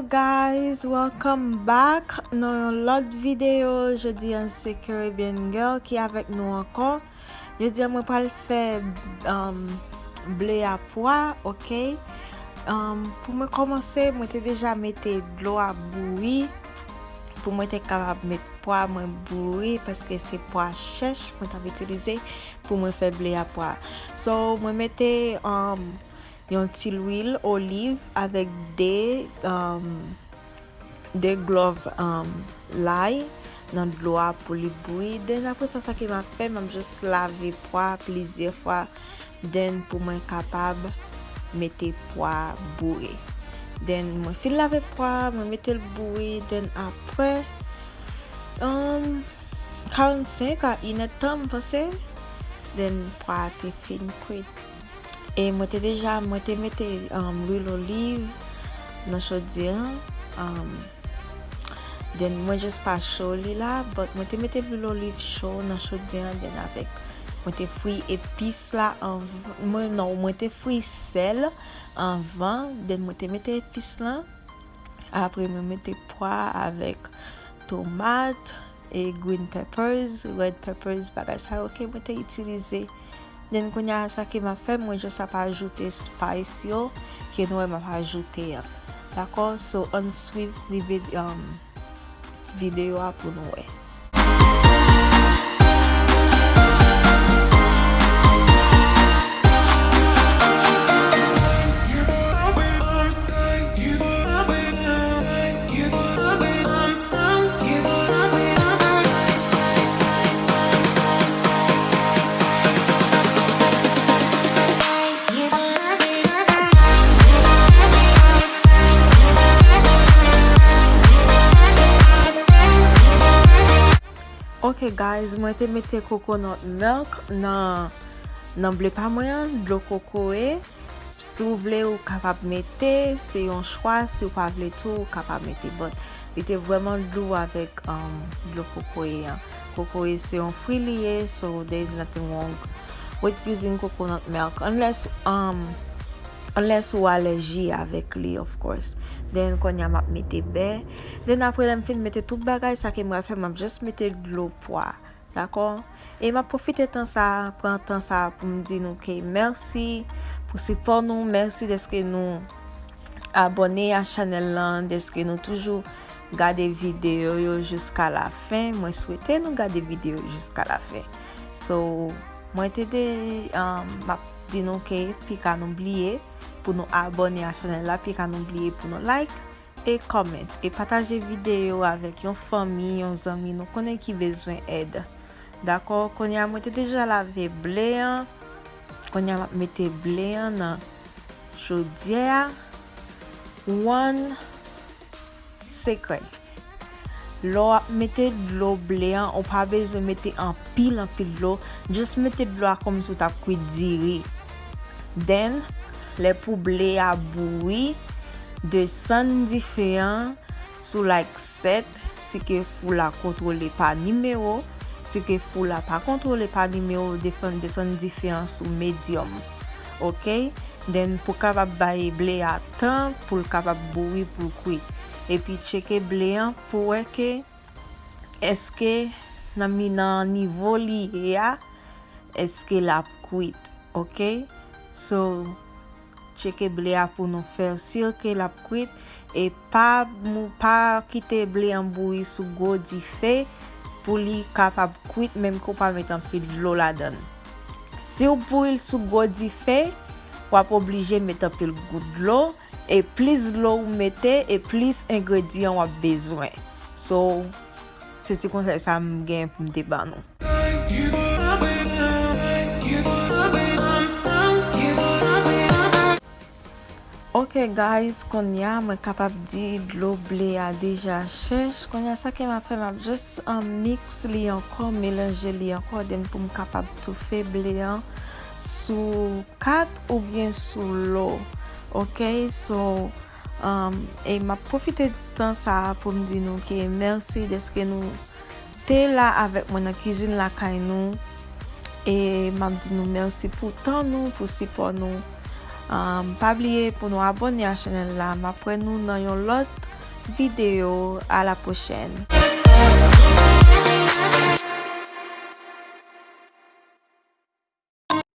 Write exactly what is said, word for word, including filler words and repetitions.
Guys, welcome back nan yon lòt videyo. Jodi an se Caribbean Girl ki avèk nou ankò. Jodi an mwen pral fè um, ble a pwa, ok? Um, pou mwen kòmanse, mwen te deja mete dlo a bouyi pou mwen te kapab met pwa mwen bouyi, paske se pwa chèch mwen t ap itilize pou mwen fè ble a pwa. So, mwen mete um, yon ti lwil oliv avèk de, um, de glòv um, lay nan dlo a pou li bouyi. Then apre sa, sa ke m ap fè, m ap just lave pwa plizyè fwa. Then pou mwen kapab mete pwa bouyi. Then mwen fin lave pwa, mwen mete l bouyi. Then apre, um, karannsenk a inèdtan, m panse. Then pwa a te fin kwit. E mwen te deja, mwen te mete um, lwil oliv nan chodyè an. Um, then mwen just pa cho li la, but mwen te mete lwil oliv cho nan chodyè an, then avèk, mwen te fri epis la anvan, mwen, non, mwen te fri sèl anvan, then mwen te mete epis lan. Apre mwen mete pwa avèk tomat, e green peppers, red peppers, bagay sa yo ke mwen te itilize. Then kounye a sa ke m ap fè, mwen just ap ajoute spice yo ke nou wè m ap ajoute an. Dakò? So, ann swiv rive um, videyo a pou nou wè. Ok guys, mwen te mete coconut milk nan, nan ble pa mwen an, dlo kokoye. Si w vle, ou kapab mete, se yon chwa, si w pa vle tou, ou kapab mete. But li te vrèman dlo avèk um, dlo kokoye an. Kokoye se yon fwi li ye, so there is nothing wrong with using coconut milk, unless, um, unless ou alèji avèk li, of course. Then kounye a m ap mete bè. Then apre lè m fin mete tout bagay sa ke m pral fè, m ap just mete dlo pwa. Dakò? E m ap pwofite tan sa a, pran tan sa a pou m di nou ke mèsi pou sipò nou, mèsi dèske nou abòne a chanèl lan, dèske nou toujou gade videyo yo jiska lafen. Mwen swete nou gade videyo jiska lafen. So, mwen te de, um, m ap di nou ke pika nou bliye pou nou abòne a chanèl la, pika nou bliye pou nou like e comment e pataje videyo avèk yon fanmi, yon zanmi nou konnen ki bezwen èd. Dakò, kounye a mwen te deja lave ble an. Kounye a m ap mete ble an nan chodyè a. One sekrè. Lè w ap mete dlo ble an, ou pa bezwen mete anpil, anpil dlo. Just mete dlo a kòmsi w t ap kwit diri. Then, lè pou ble a bouyi, desann dife an sou like sèt, si ke fou la kontwole pa nimewo, si ke fou la pa kontwole pa nimewo, desann, desann dife an sou medium. Ok? Then, pou kapab bay ble a tan pou l kapab bouyi, pou l kwit. Epi tcheke ble an pou wè ke èske nan mi, nan nivo li ye a, èske l ap kwit, ok? So, tcheke ble a pou nou fè si ke l ap kwit, e pa mou-, pa kite ble an bouyi sou gwo dife pou li kapab kwit, menm ke w pa met anpil dlo ladan l. Si w bouyi l sou gwo dife, w ap oblije met anpil gout dlo, e plis dlo w mete, e plis engredyan w ap bezwen. So, se ti konsèy sa m gen pou m te ban nou. Ok guys, kounye a mwen kapab di dlo ble a deja chèch. Kounye a sa ke m ap fè, m ap just, um, mix li ankò, melanje li ankò, then pou m kapab toufe ble an sou kat oubyen sou lo. Ok, so, um, e m ap pwofite tan sa a pou m di nou ke mèsi dèske nou te la avèk mwen nan kwizin lakay nou. E m ap di nou mèsi pou tan nou, pou sipò nou. Um, pa bliye pou nou abòne a chanèl la. M ap wè nou nan yon lòt videyo. À la prochaine.